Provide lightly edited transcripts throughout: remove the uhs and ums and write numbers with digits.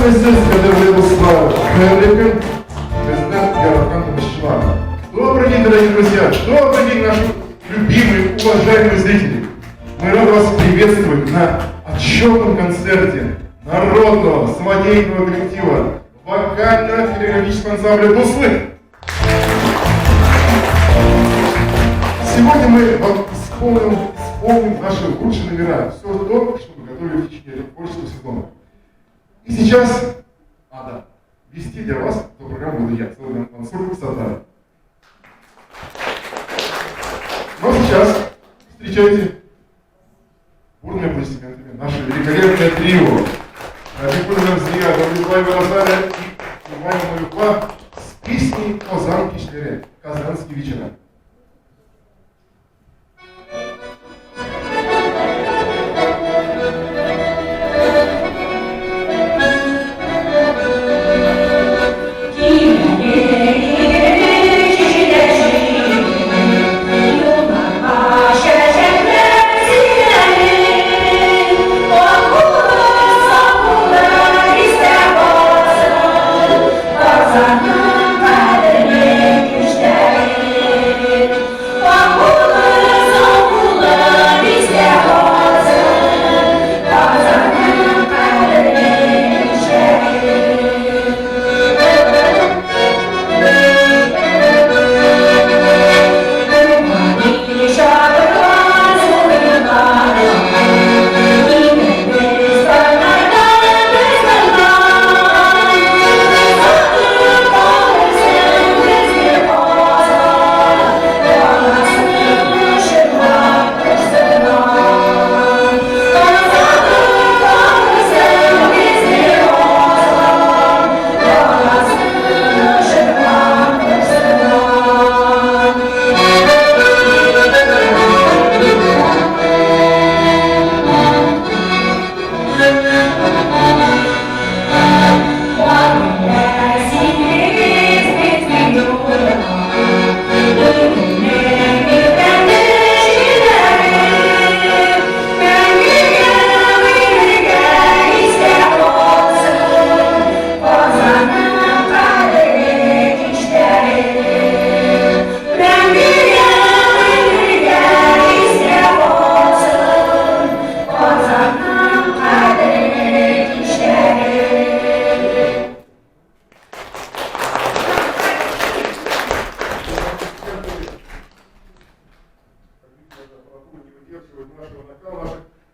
Исәнмесез, кадерле дуслар! Хәерле көн, безнең яраткан тыныччылар! Добрый день, дорогие друзья! Добрый день, наши любимые, уважаемые зрители! Мы рады вас приветствовать на отчетном концерте народного самодеятельного коллектива вокально-хореографического ансамбля «Дуслык». Сегодня мы вам исполним наши лучшие номера. Все то, что мы готовили в течение этого творческого сезона. И сейчас, вести для вас эту программу буду я, Мансур Сатаров. Ну а сейчас встречайте бурными аплодисментами наше великолепное трио. Рабикулина Зия, Давлетбаева Розалия и Иван Маюпа с песней «Казан кичләре», «Казанские вечера».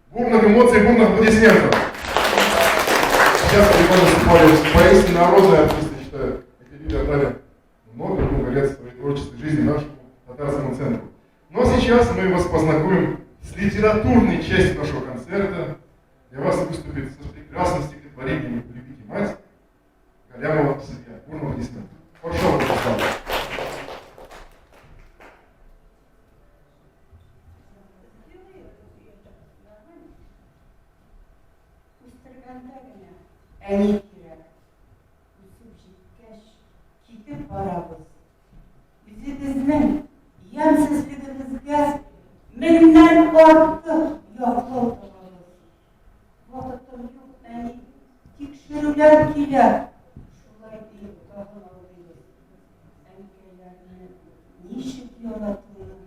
Бурных эмоций, бурных аплодисментов. Сейчас выступали поистине народные артисты, считаю. Эти люди отдали много-много лет своей творческой жизни нашему татарскому центру. Но сейчас мы вас познакомим с литературной частью нашего концерта. Для вас выступит с прекрасным стихотворением «Любите мать» Галямова Сильвия. Бурные аплодисменты. Хорошо, пожалуйста. Үстергәндә генә әни кирәк. Үсеп җиткәч, китеп барабыз. Үзебезнең ямьсезлегебезгә меңнән артык яклау табабыз. Вакытым юк, әни, тикшерүләр килә. Шулай диеп тагын алдыйбыз. Әнкәйләрне ничек яратуны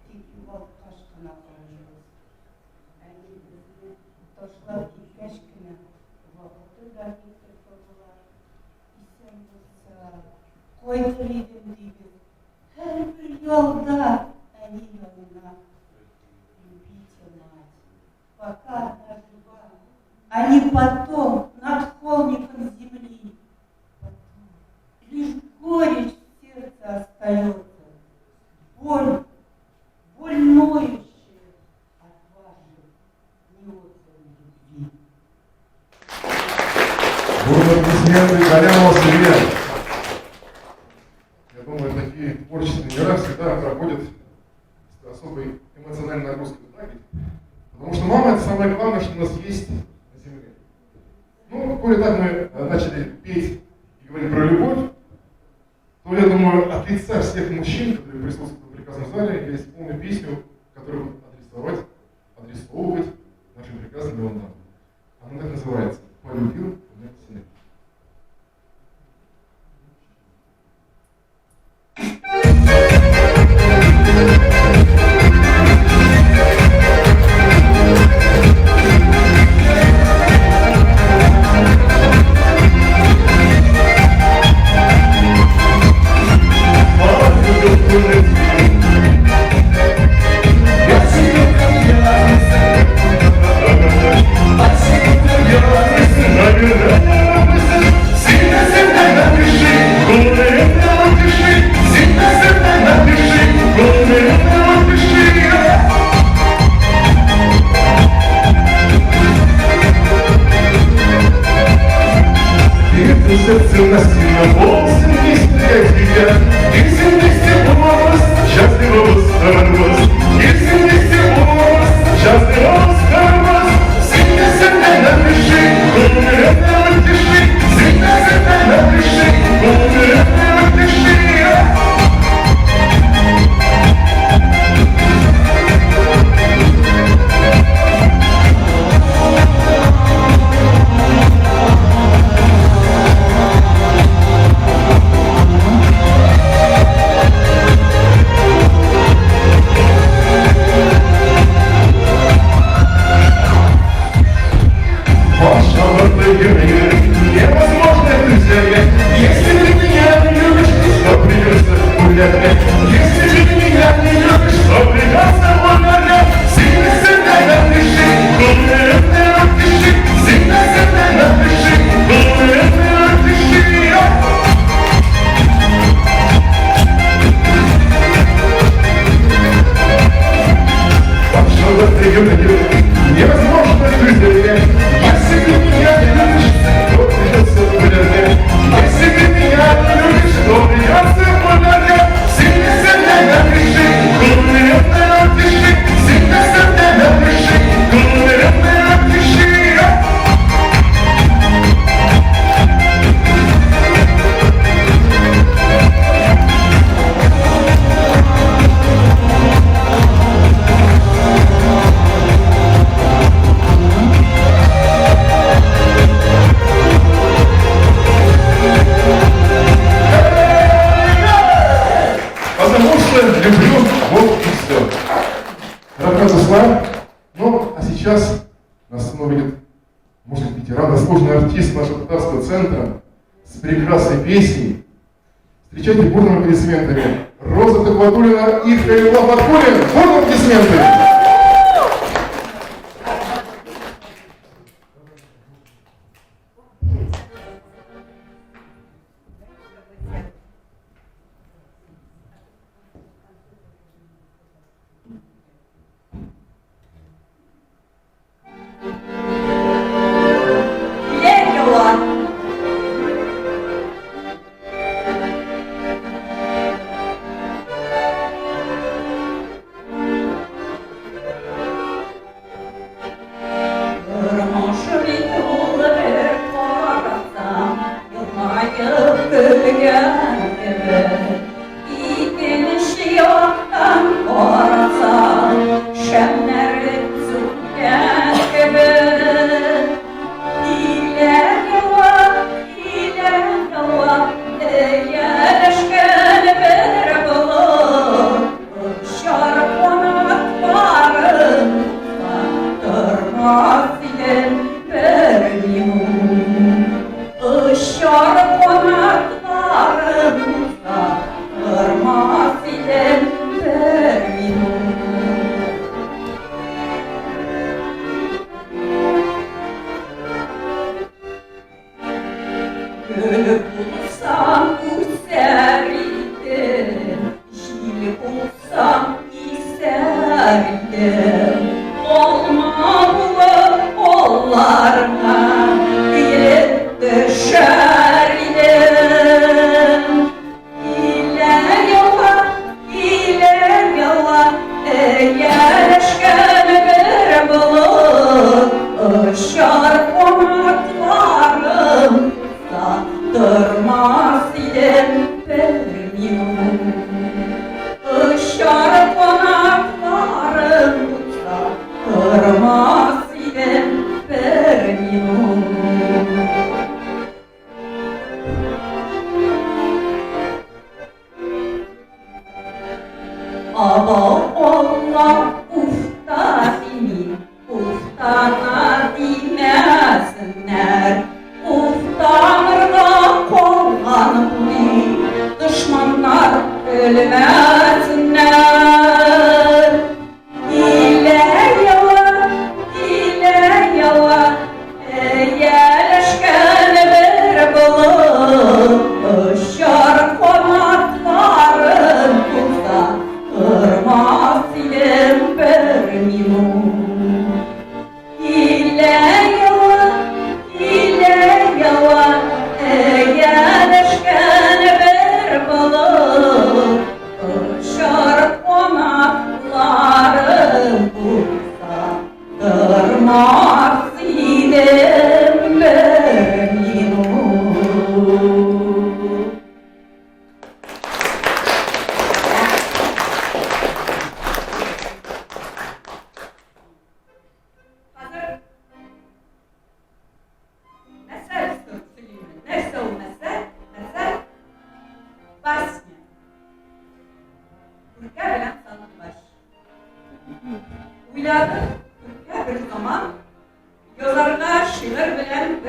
тик югалткач кына аңлыйбыз. Әни безне ташлап киткәч кенә вакыты да никтер табыла. Исән булса, кайтыр идем дибез. Һәрбер ялда әни янына. Любите мать, пока она жива, а не потом над холмиком земли. Потом лишь горечь в сердце остается, боль, боль ноющая от вашей неотданной любви. Бурные аплодисменты Галямова Сильвия. Я думаю, такие творческие номера всегда проходят с особой эмоциональной нагрузкой. Так ведь? Потому что мама — это самое главное, что у нас есть на земле. Ну, коли так мы начали петь и говорить про любовь, то, я думаю, от лица всех мужчин, которые присутствуют в прекрасном зале, я исполню песню, которую буду адресовывать нашим прекрасным белым дамам. Она так называется «Полюбил меня сына». Сильно-сильно напиши, күңелемне утеши, сильно-сильно напиши, күңелемне утеши. Ты сердце насильно волосы вместе тебя, и все вместе голос, счастливо восторгос, и все вместе голос, счастливо восторгос. Сильно-сильно напиши, күңелемне утеши, сильно-сильно напиши, күңелемне утеши. Невозможно друзья, если ты меня не любишь, то придется гулять. Если ты меня не любишь, то придется гулять. Сильно-сильно напиши, күңелемне утеши, сильно-сильно напиши, күңелемне утеши. Невозможно, друзья, если ты меня не любишь, то придется гулять. Если ты меня не любишь, то придется гулять. Сильно-сильно напиши, күңелемне утеши, сильно-сильно напиши, күңелемне утеши. Потому что люблю, вот и все. Рахмәт, дуслар. Ну, а сейчас на сцену выйдет, может быть, ветеран, заслуженный артист нашего татарского центра с прекрасной песней. Встречайте бурными аплодисментами Роза Төхвәтуллина и Хайрулла Фаткуллин. Бурные аплодисменты! Килә ява. Тормыш бит ул бер карасаң, елмаеп көлгән кебек. Икенче яктан карасаң, шәмнәре сүнгән кебек. Килә ява, килә ява, ияләшкән бер болыт. Очар канатларын тормас идем бер минут. Очар канатларын тормас идем бер минут. Гөл булсам үсәр идем, җил булсам исәр идем. Алма булып алларга килеп төшәр идем. Килә ява, килә ява, ияләшкән бер болыт. Очар канатларым тормас идем бер минут. Очар канатларым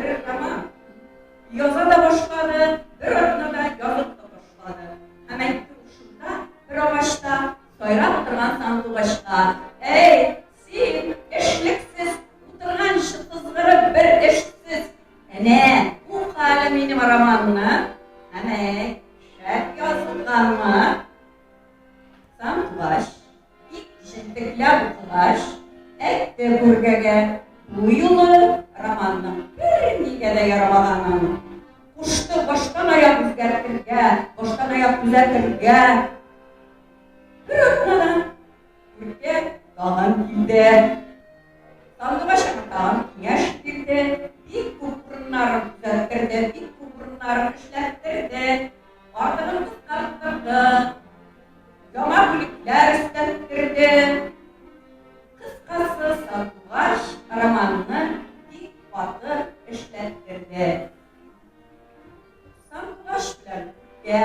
бер роман. Яза да башлады, бер атнада язып та ташлады. Һәм әйтте ул шунда, бер агачта, сайрап торган сандугачка, Әй, син, эшлексез, утырганчы сызгырып бер эшсез, әнә, укы әле минем романны, һәм әйт, шәп язылганмы? Сандугач, бик җентекләп укыгач, әйтте күркәгә, бу юлы романның бернигә дә ярамаганын. Кушты баштан-аяк үзгәртергә, баштан-аяк төзәтергә. Бер атнадан күркә тагын килде. Сандугач аңа тагын киңәш бирде, бик күп урыннарын төзәттерде, бик күп урыннарын эшләттерде, артыгын кыскарттырды. Яңа бүлекләр өстәттерде. Кыскасы, Сандугач романны бик каты эшләттерде. Сандугач белән күккә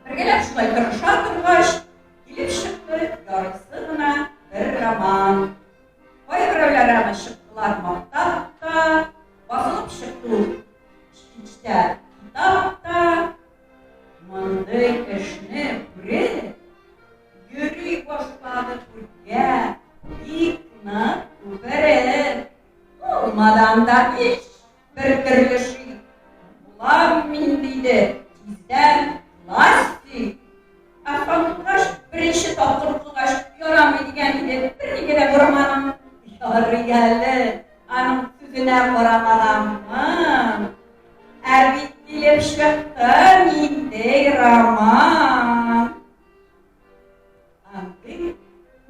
бергәләп шулай тырыша торгач, килеп чыкты ярыйсы гына бер роман. Кайберәүләр аны чыктылар мактап та, басылып чыкты ул кичтә китап та. Мондый эшне күреп, йөри башлады күркә, бик нык күпереп. Алмадан да ич бер төрле шик булам мин, диде, тиздән классик. Ә сандугач беренче тапкыр укыгач, ярамый дигән иде, бернигә дә бармадым. Ярый әле, аның сүзенә карамаганмын. Ә бит килеп чыкты нинди роман. Андый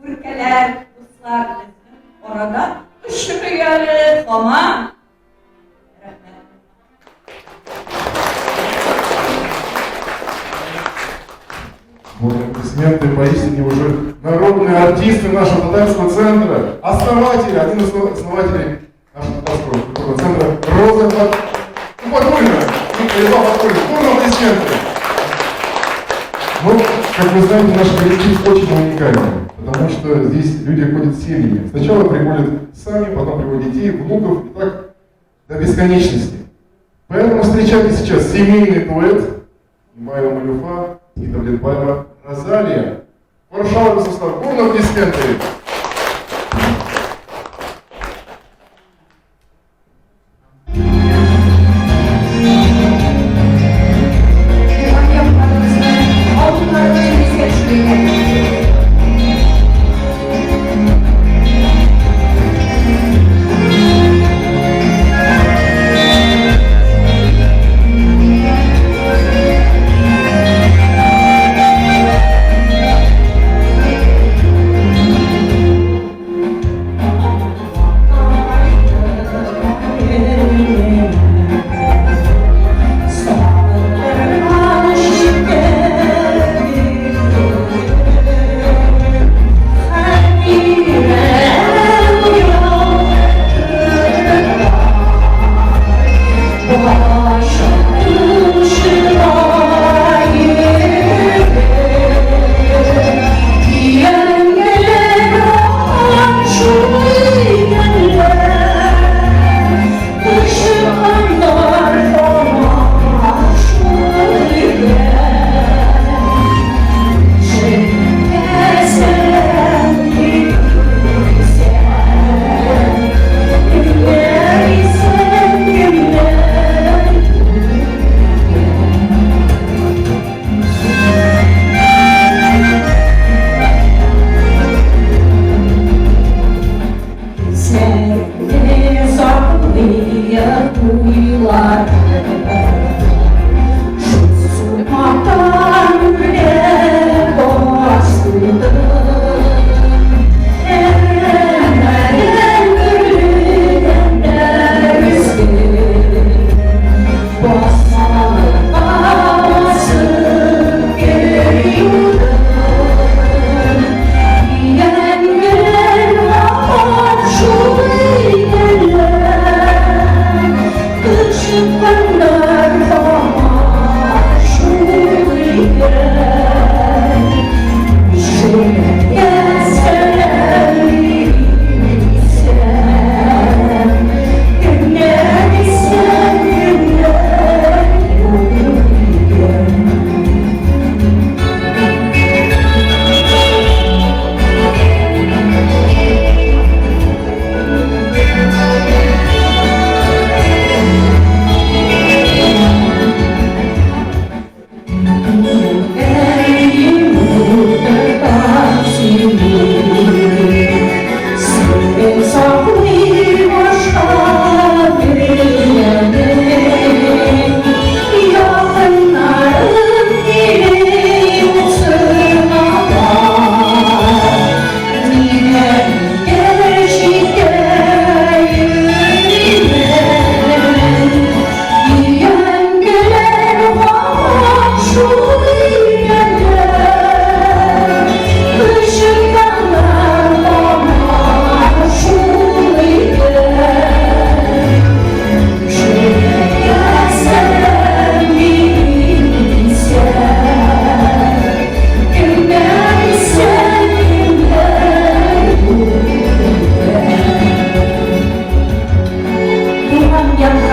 күркәләр, дуслар, безнең арада очрый әле һаман. Рәхмәт. Вот аплодисменты поистине уже народные артисты нашего татарского центра, основатели, один из основателей нашего татарского культурного центра Роза Фаткуллина и Льва Фаткуллина. Бурные аплодисменты! Ну, как вы знаете, наш коллектив очень уникальный, потому что здесь люди ходят семьями. Сначала приходят сами, потом приводят детей, внуков, и так до бесконечности. Поэтому встречайте сейчас семейный дуэт Имаева Малюфа и Давлетбаева Розалия. Варшава, Состав, бурные аплодисменты!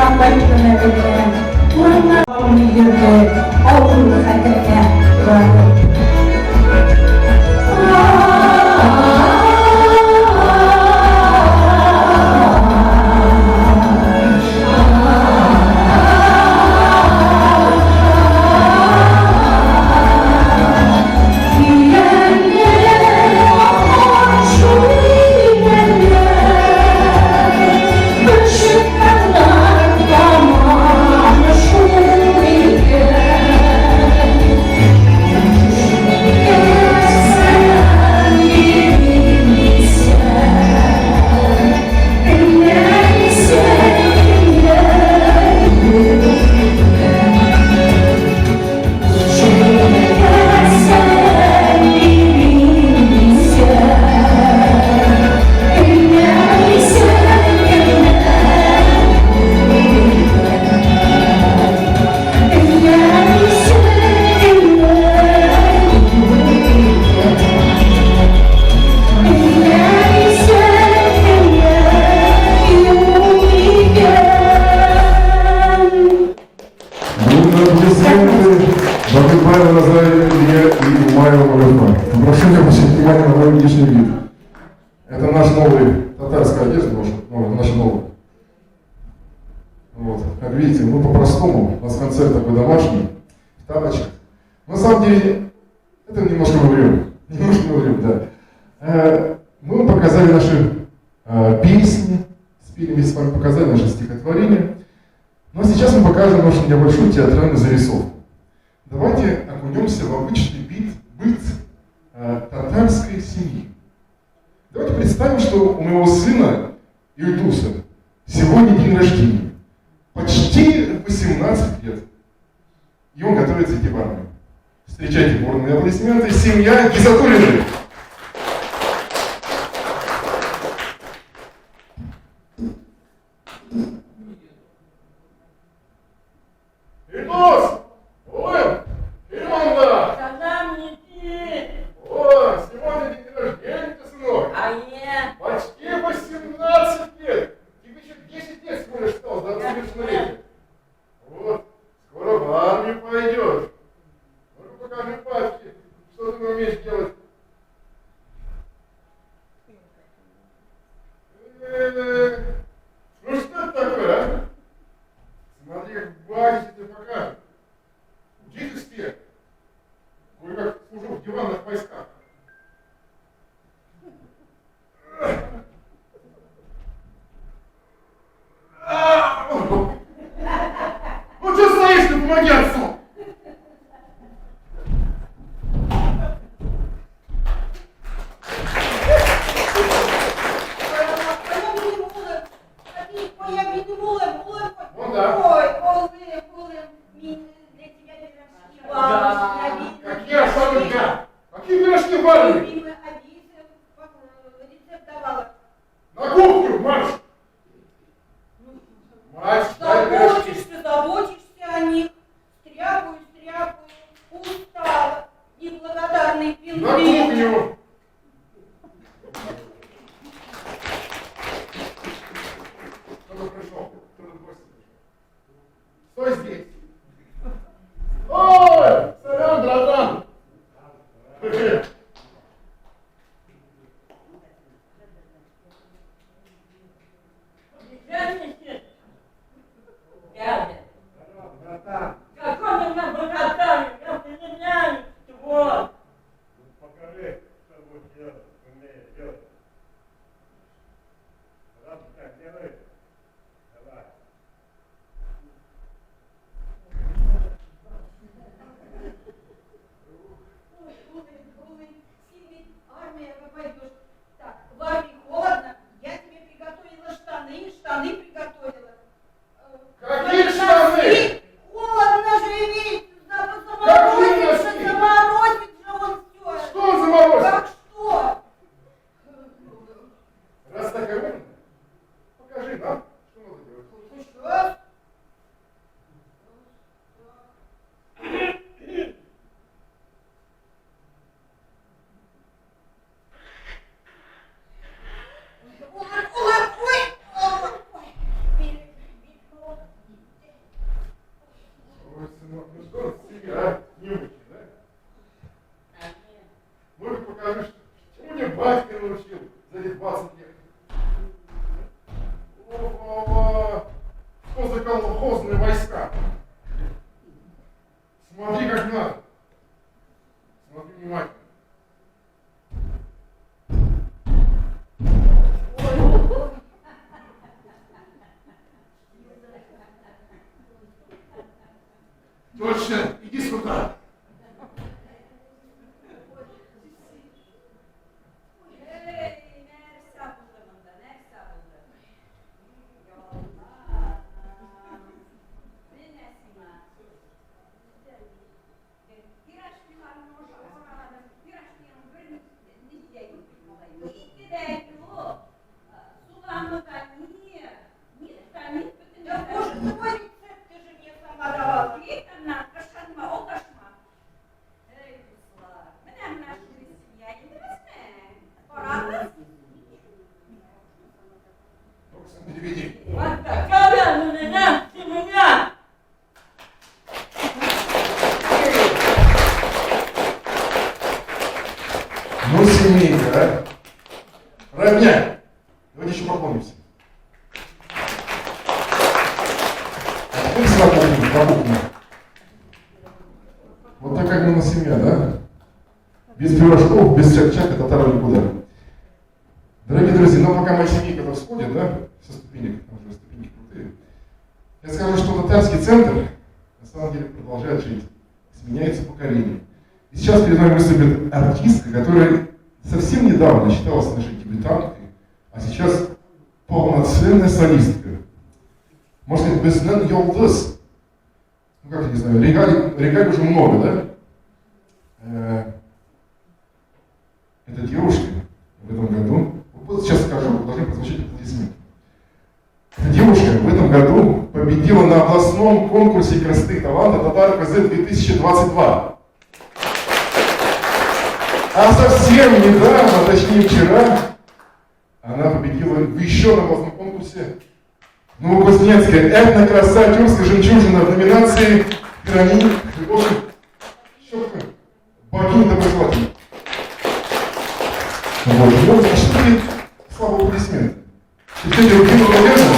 Авылга кайттым әле. Урамнар йөрде, авыл хәтергә турады. Бурные аплодисменты Бакытбаева Назария Илья и Умаева Магафа. Прошу не обращать внимание на мой внешний вид. Это наш новый, татарская одежда, наша новая. Вот. Как видите, мы по-простому, у нас концерт такой домашний, в тапочках. На самом деле, это немножко мы врем. Немножко мы врем, да. Мы вам показали наши песни, спели вместе с вами, показали наши стихотворения. Но сейчас мы покажем нашу небольшую театральную зарисовку. Давайте окунемся в обычный быт татарской семьи. Давайте представим, что у моего сына Ильдуса сегодня день рождения. Почти 18 лет. И он готовится идти в армию. Встречайте бурные аплодисменты. Семья Гизатуллиных. Ильдус! Ой! Ильманда! О, сегодня день рождения, сынок! Почти 18 лет! Тебе еще 10 лет всего лишь осталось до совершеннолетия. Вот, скоро в армию пойдешь. Ну-ка покажи папке, что ты умеешь делать. Ну что это такое, а? Смотри, как батя тебе покажет. Учительстве. Кое-как служу в диванных войсках. Ну что стоишь ты, помоги отцу! Вон, да. Какие осадки? Какие пирожки варили? На кухню, марш! Мать, дай пирожки. Заботишься, заботишься о них. Стряпаю, стряпаю, устала. Неблагодарный пингвин. На кухню! Кто-то пришел, кто-то в гости пришел. Стой здесь! Ой, сорян, братан! Привет! Братан. Какой у меня братан? Я племянник твой. Ну, покажи, что будешь делать, умеешь делать. Раз ты так делаешь, давай. Колхозные войска. Смотри, как надо. Смотри внимательно. Точно, иди сюда. Эй, нәрсә булды монда, нәрсә булды? Ялла. Менә сиңа. Пирожкиларны ашамадым, пирожкиның бер ни дә юк бит, малай. Ите дә юк. Суганы да нет. Нет та нет, бөтен Да боже твой, рецепт ты же мне сама давала. Кит аннан, ышанма, алдашма. Эй, дуслар, менә менә шундый семья инде безнең. Карагыз. Токсон, переведи. Вот такая у меня семья. Ну, семейка, а? Родня! Давайте еще поклонимся. А теперь сюда кухню, на кухню. Вот такая у нас семья, да? Без пирожков, без чак-чака татару никуда. Дорогие друзья, ну пока моя семейка там сходит, да, со ступенек, там уже ступеньки крутые, я скажу, что татарский центр на самом деле продолжает жить, сменяется поколение. И сейчас перед вами выступит артистка, которая совсем недавно считалась нашей дебютанткой, а сейчас полноценная солистка. Можно сказать, Безнең йолдыз. Ну как я не знаю, регалий, регалий уже много, да? Эта девушка в этом году, вот сейчас скажу, должны прозвучать аплодисменты. Эта девушка в этом году победила на областном конкурсе красоты и таланта Татар КЗ 2022. А совсем недавно, точнее вчера, она победила в еще одном областном конкурсе Новокузнецкая этнокраса тюркская жемчужина в номинации «Храни любовь». Щетка. Богиня доброжелателей. Вот. Вот, а что такие слабые аплодисменты? Евгения Рубина поддержана?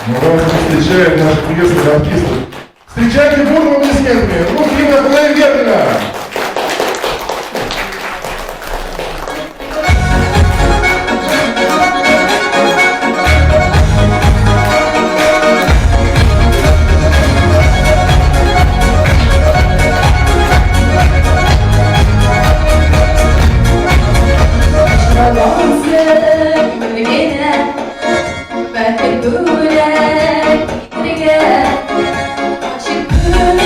Ну, раз мы встречаем наших известных артистов. Встречайте бурными аплодисментами Руфина Кудайбердина! Баласы генә бәхет бүләк итергә Ачык күңел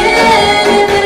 бер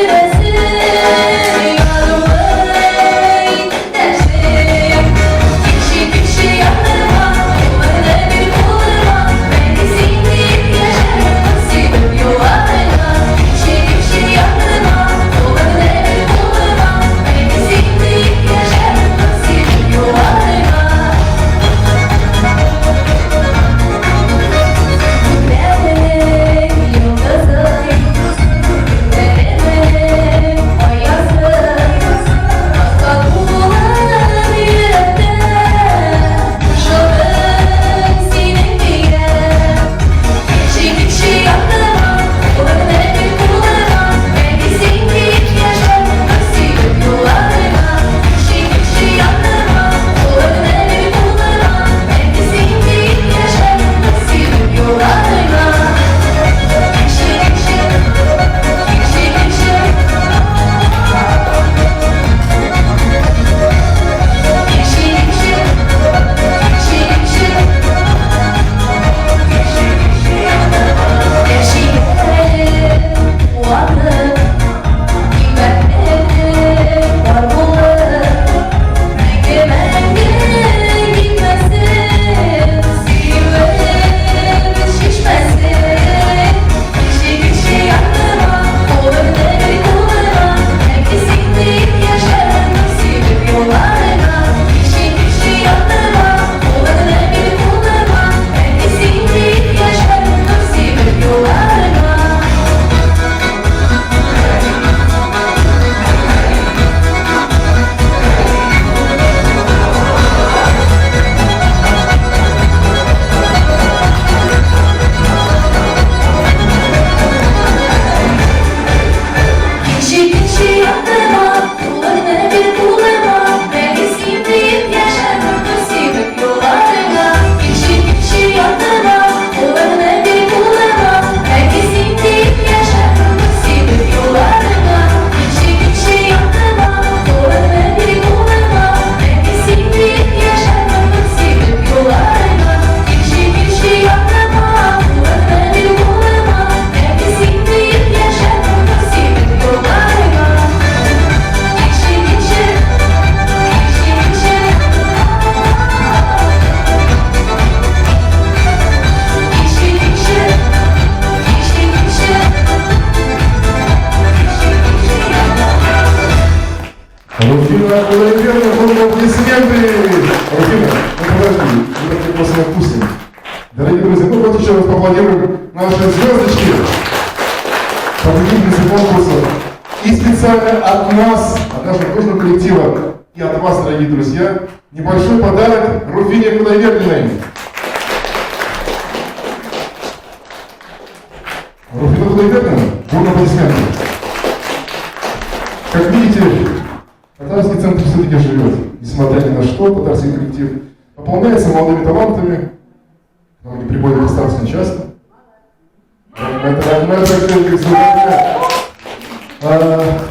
Руфина Кудайбердина, бурные аплодисменты! Руфина, ну подожди, мы так просто не отпустим. Дорогие друзья, ну давайте еще раз поаплодируем нашей звездочке, победительнице конкурса. И специально от нас, от нашего дружного коллектива и от вас, дорогие друзья, небольшой подарок Руфине Кудайбердиной. Руфина Кудайбердина, бурные аплодисменты. Как видите, татарский центр все-таки живет, несмотря ни на что, татарский коллектив пополняется молодыми талантами, к нам они приходят достаточно часто.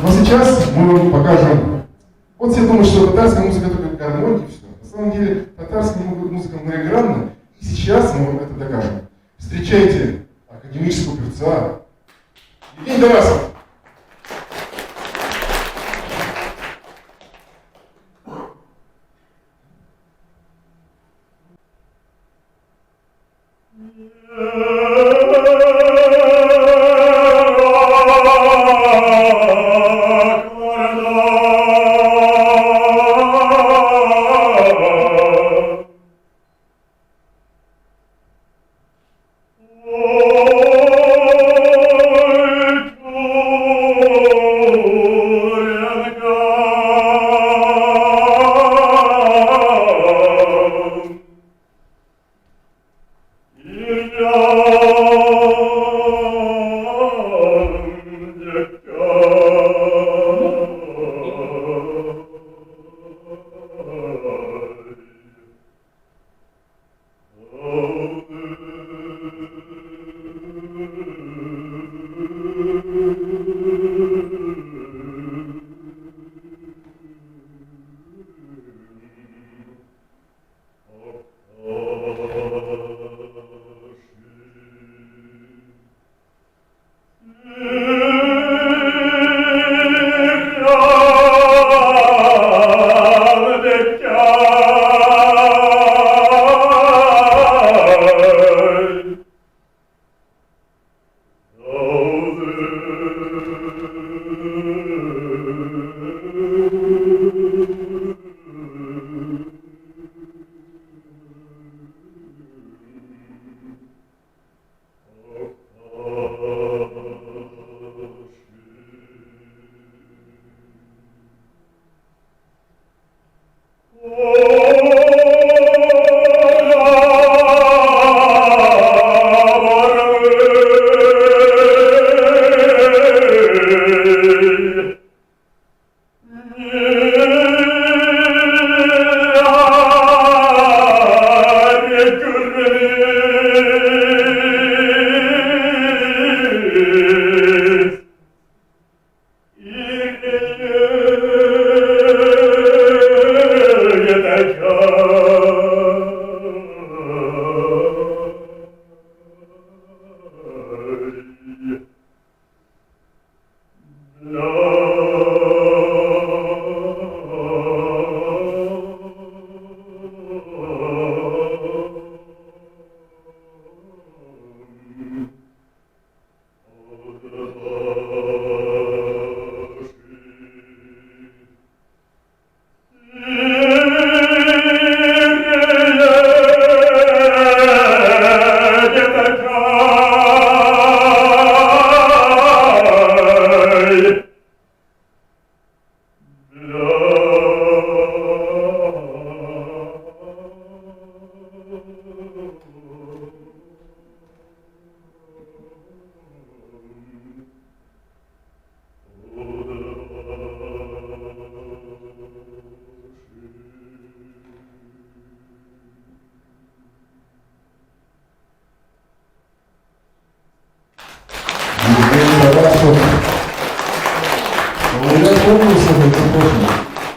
Но сейчас мы вам покажем. Вот все думают, что татарская музыка только гармония и все. На самом деле татарская музыка многогранна, и сейчас мы вам это докажем. Встречайте академического певца Евгений Тарасов.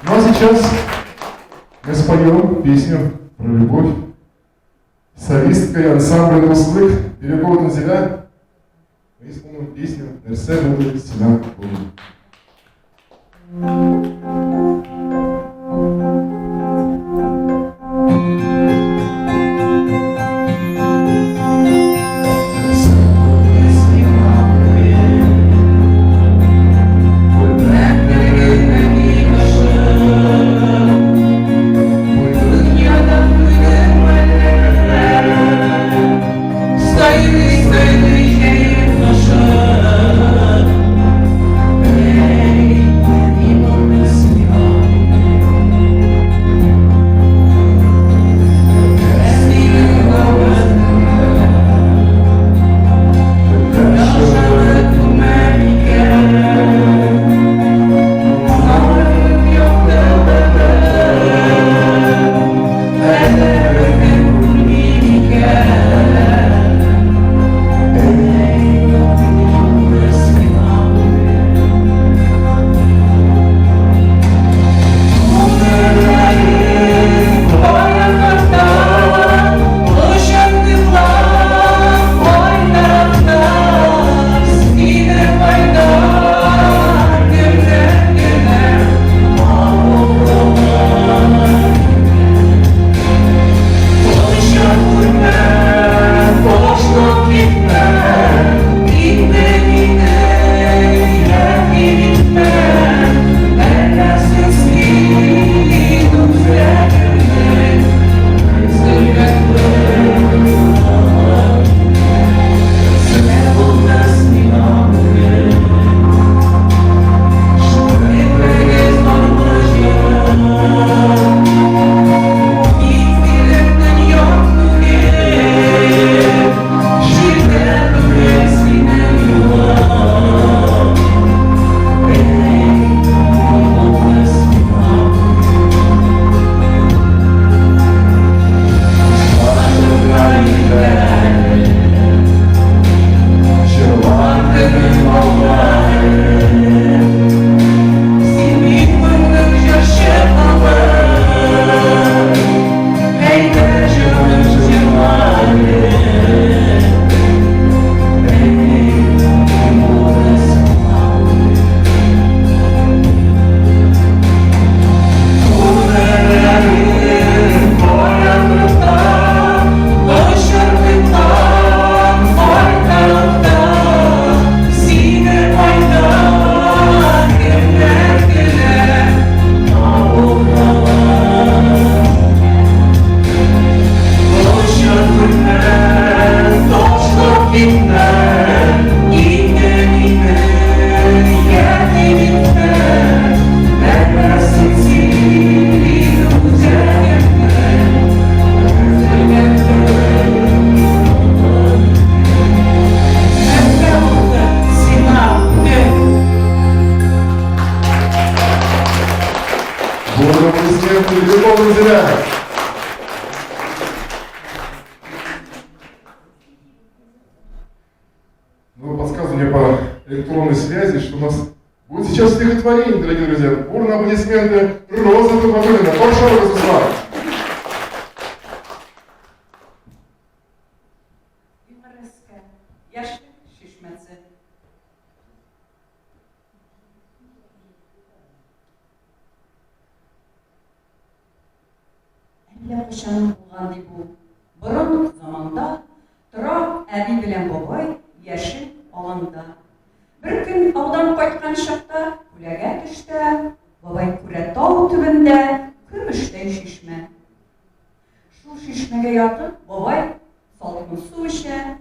Ну а сейчас мы споем песню про любовь. Солисткой ансамбля «Дуслык» Бирюкова Танзиля мы исполним песню «Нәрсә булды сиңа бүген». Thank you. Китмә, инде мине ятим итмә, Белмәссең син үзәгемне, Өзелгән Нәрсә булды сиңа бүген? Бурные аплодисменты, Любовь Зря. Ну, подсказывали мне по электронной связи, что у нас будет сейчас стихотворение, дорогие друзья. Бурные аплодисменты Роза Тухватуллина. Большое Руслан. Юмореска. Яшьлек чишмәсе. Әллә кайчан булган ди бу. Борын заманда тора әби белән бабай яшел аланда. Бер көн аудан кайткан чакта күләгә төштә, бабай күрә тау төбендә көмештәй чишмә. Шул чишмәгә ятып, бабай салкын су эчә.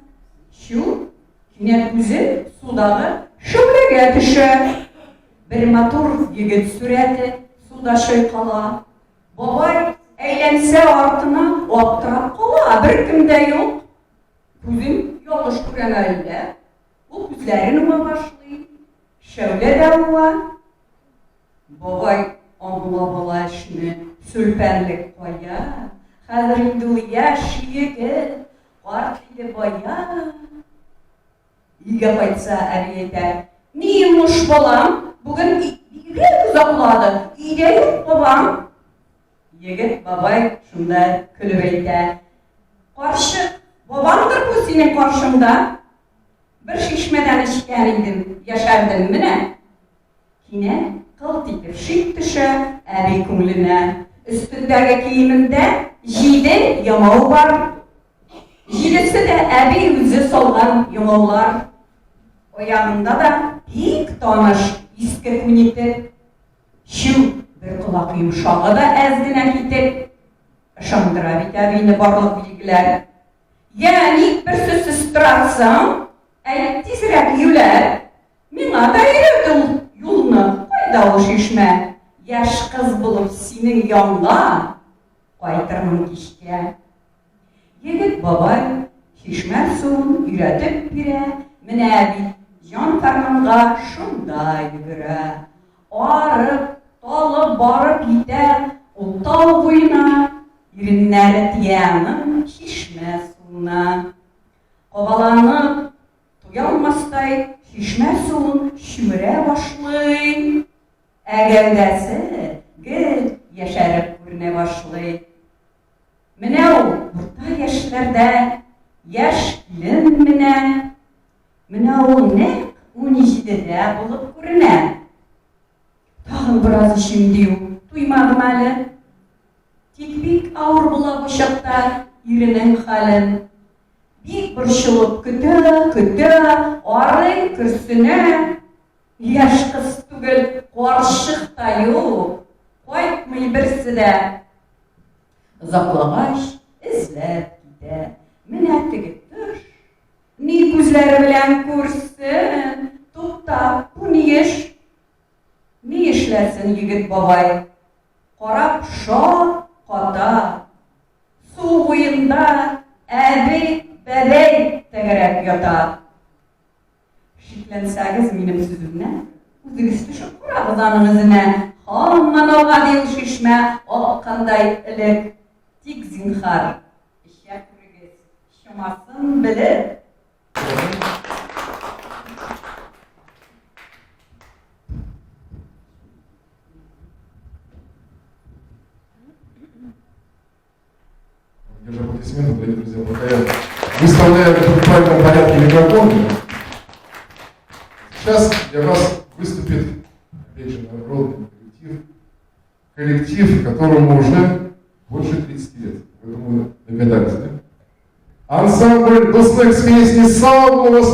Чү, кинәт күзе судагы шәүләгә төшә. Бер матур егет сурәте суда чайкала. Бабай әйләнсә артына, аптырап кала, беркем дә юк. Күзен ялгыш күрәме әллә? Ул күзләрен уа башлый, шәүлә дә уа. Бабай аңлап ала эшне, сүлпәнлек кая? Хәзер инде ул яшь егет, карт иде бая. Өйгә кайтса, әби әйтә, Ни йомыш, балам, бүген бигрәк озаклады, өйдә юк бабаң. Егет бабай шунда көлеп әйтә, Карчык, бабаңдыр бу синең каршыңда. Бер чишмәдән эчкән идем, яшәрдем менә. Кинәт кылт итеп шик төшә әби күңеленә. Өстендәге киемендә җиде ямау бар. Җидесе дә әби үзе салган ямаулар. Аягында да бик таныш иске күнитек. Чү, бер колак йомшагы да әз генә китек. Ышандыра бит әбине барлык билгеләр. Йә, ник бер сүзсез торасың? Әйт тизрәк, юләр. Миңа да өйрәт ул юлны, кайда ул чишмә? Яшь кыз булып синең янга кайтырмын кичкә. Егет бабай чишмә суын өйрәтеп бирә, менә бит җан фәрманга шунда йөгерә. Арып, талып барып җитә ул тау буена, иреннәре тия аның чишмә суына. Кабаланып, Туялмастай чишмә суын чүмерә башлый. Ә гәүдәсе гел яшәреп күренә башлый. Менә ул урта яшьләрдә яшь килен менә. Менә ул нәкъ унҗидедә булып күренә. Тагын бераз эчим, ди ул, туймадым әле. Тик бик авыр була бу чакта иренең хәлен. Бик борчылып көтә, көтә, арый, көрсенә. Яшь кыз түгел, карчык та юк, кайтмый берсе дә. Озаклагач, эзләп китә. Менә теге төш. Ни күзләре белән күрсен, тукта, бу ни эш? Ни эшләсен егет бабай? Карап шак ката. Су буенда әби бәбәй тәгәрәп ята. Шикләнсәгез минем сүземнән, үзегез төшеп карагыз аның эзенә. Һаман ага ди ул чишмә аккандай элек. Тик зинһар, эчә күрегез, чамасын белеп. Держу аплодисменты, дорогие друзья, пока я выставляю в правильном порядке микрофон. Сейчас для вас выступит, опять же, народный коллектив, коллектив, которому уже больше 30 лет. Вы, думаю, догадались, да? Ансамбль «Дуслык» с песней «Сау булыгыз,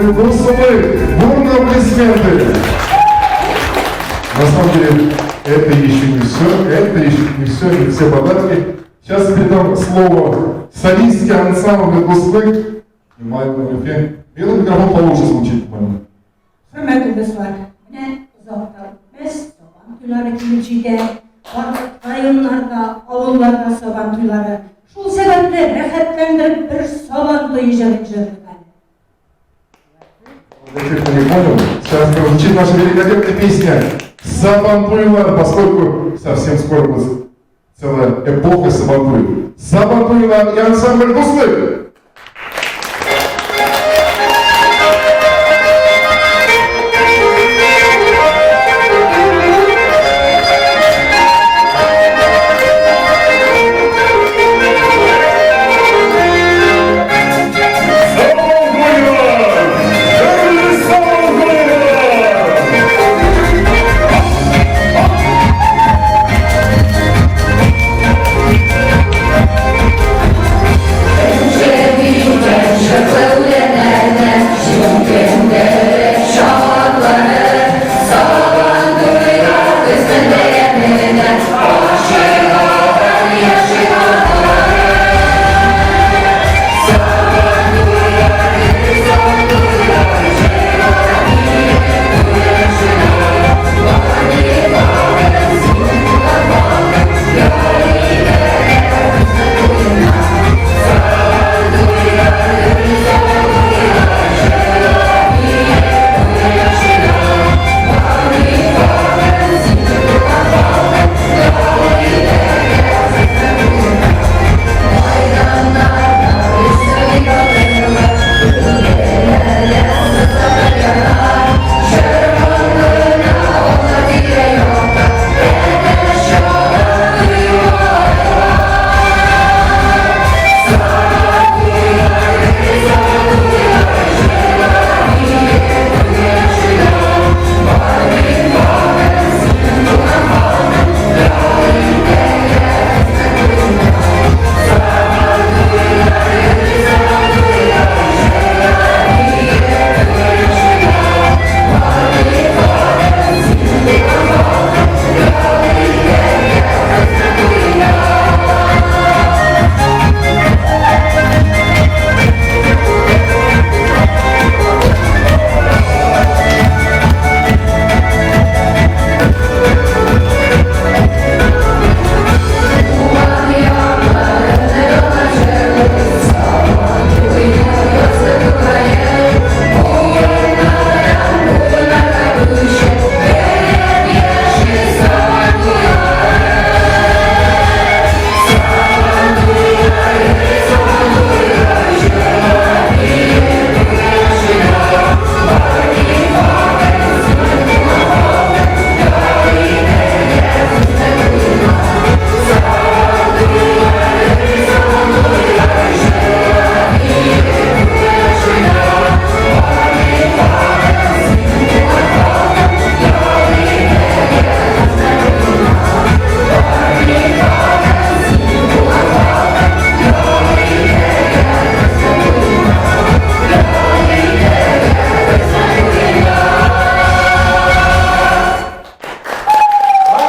ансамблю Дуслык. Бурные аплодисменты. На самом деле, это еще не все, это еще не все, не все подарки. Сейчас передам слово солистке ансамбля Дуслык. Внимание, Руфе. Белый микрофон получше звучит, по-моему. Хөрмәтле дуслар, менә озак та үтмәс, Сабан туйлары килеп җитә. Барлык районнарда, авылларда Сабан туйлары. Шул сәбәпле рәхәтләндереп бер Сабан туе җырын җырлыйк әле. Для тех, кто не понял, сейчас прозвучит наша великолепная песня «Сабантуйлар», поскольку совсем скоро будет целая эпоха Сабантуй. Сабантуйлар и ансамбль Дуслык!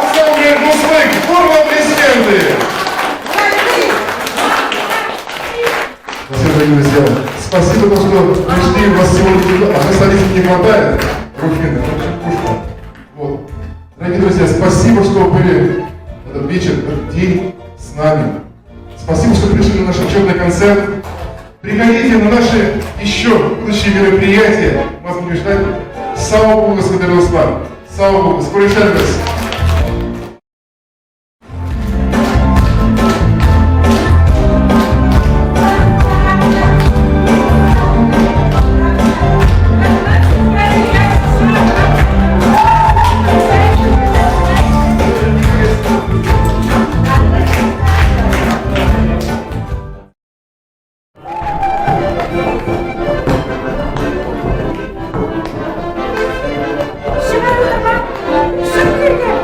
Ансамбль Дуслык! Бурные аплодисменты! Спасибо, дорогие друзья. Спасибо, то, что пришли. У вас сегодня одной солистки не хватает. Руфина, очень скучно. Вот. Дорогие друзья, спасибо, что были этот вечер, этот день с нами. Спасибо, что пришли на наш отчетный концерт. Приходите на наши еще будущие мероприятия. Мы вас будем ждать. Слава Богу, господин Руслан. Слава Богу. Скоро увидимся. Чыгар утырма, чык җиргә!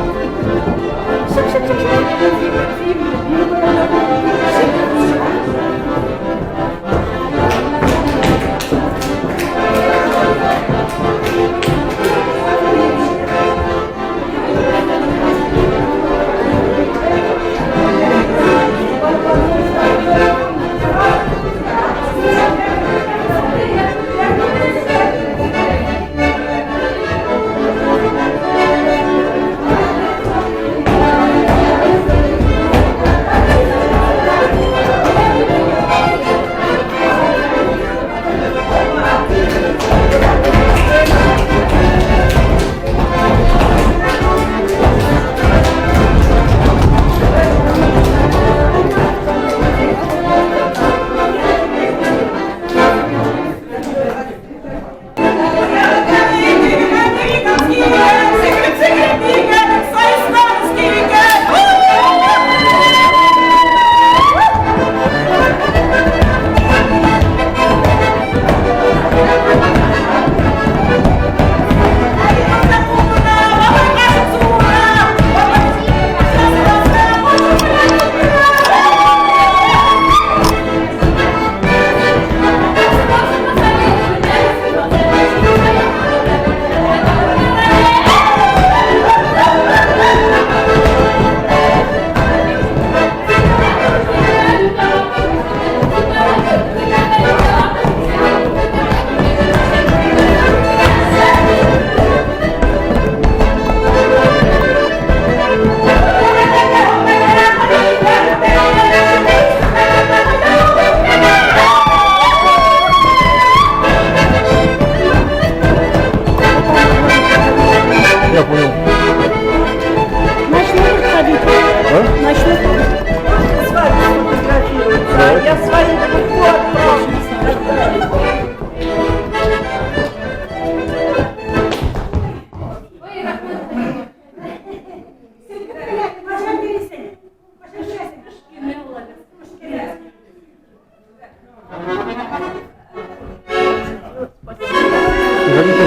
Приходите.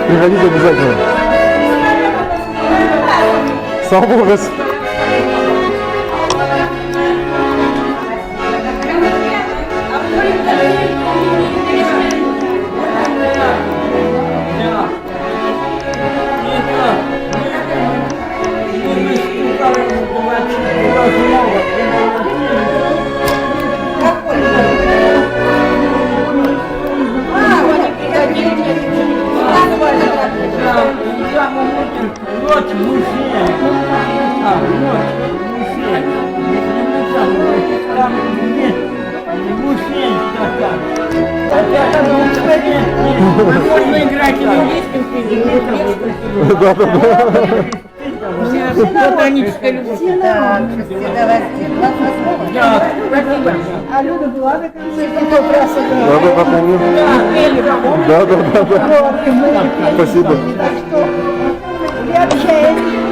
Приходите обязательно. Сау булыгыз. Вот музей. А, вот музей. Там нет музей такая. Можно играть и на английском языке. Да, да, да. Платоническая любовь. Так, 28 Да. А Люда была на концерте? Да, да, да, помню. Да, да, да, да. Спасибо. Так что приобщаемся.